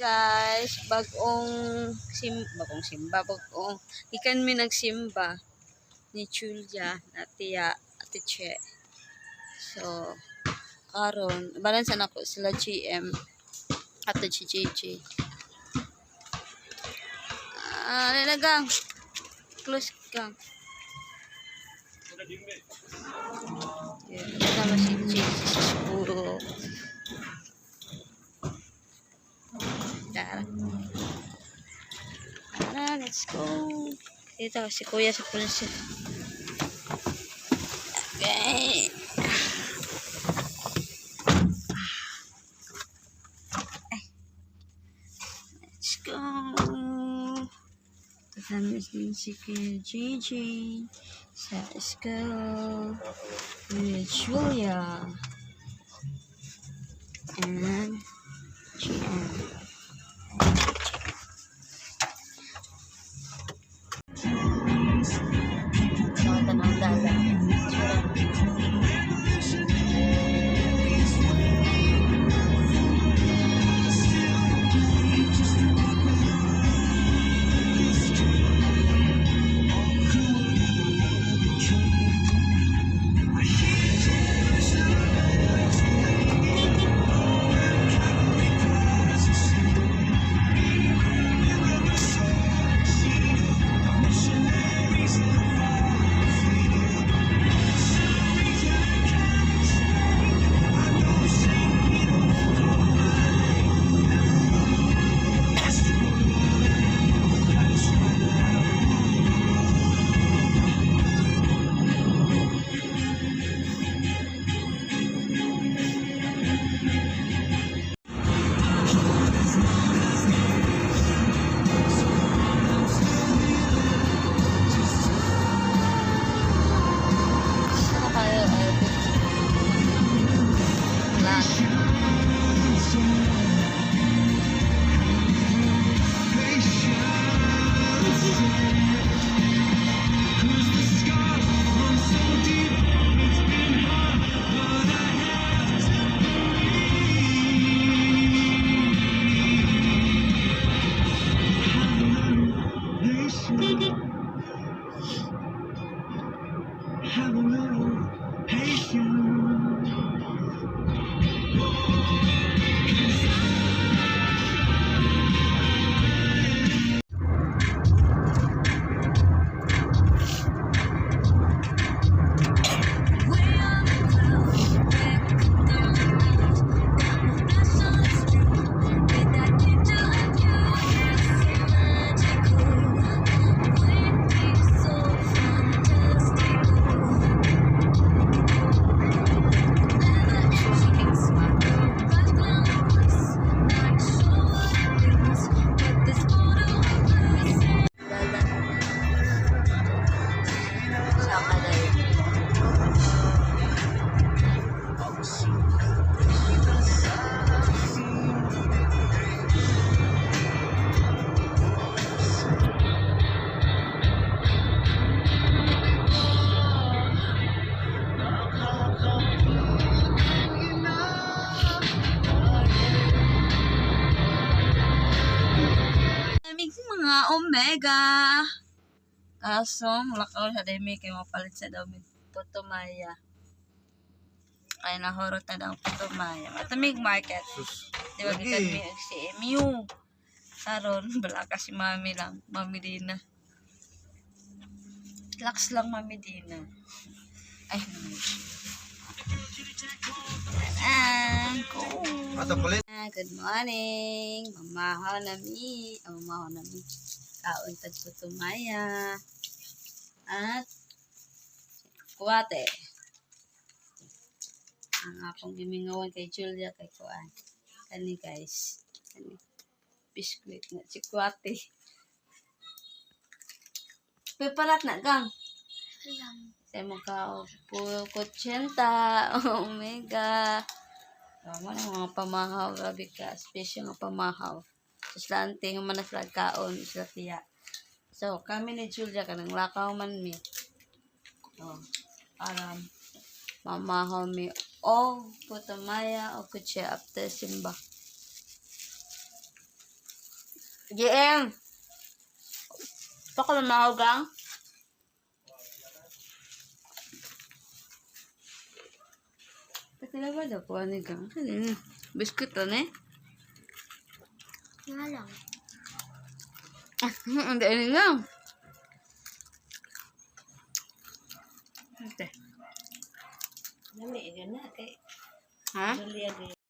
Guys, bagong simba, bagong ikan mi nagsimba ni Julia, na tiya, Ate Che. So, karon balance na ko sila GM at si JJ. Ah, nalagang. Close kang. Yeah, kasama si JJ sa siguro. Tara. Tara, let's go. Dito si Kuya sa pulis. Okay. Ay. Let's go. Kasama din si Kuya JJ sa school with Julia and GM. Mga tanong dala. Sana kayo ay plan. Have a little patience. Dala. Sa kalay. Aming mga omega. Kaso, mulakaw sa demi kay mapalit sa dami Putumaya. Kaya nahurot na daw Putumaya. Matamig market. Sus. Di ba Lagi. gikan mi og CMU. Karon bala ka si Mami lang, Mami Dina. Relax lang, Mami Dina. Ay, and go. Ato palit. Ah, good morning. Mamahaw na mi. Ah, mamahaw na mi. Kaon tag putumaya. At kuwate. Ang akong gimingawan kay Julia kay kuan. Kani, guys. Kani. Biskuit na si kuwate. Pipalat na gang. Sa mukha puro kutsenta, omega. Tama na mga pamahaw, grabe ka. Special nga pamahaw. So, sila ante, human na sila kaon, sila tiya. So, kami ni Julia, kanang lakaw man mi. So, para mamahaw mi o putamaya o kutse after simba. GM. Baka mamahaw, gang? Patila ba daw ko ani, gang? Ano yun? Biscuit to ne? Nga lang. Ah, hindi ani lang. Ate. Lami na kay Ha? dali.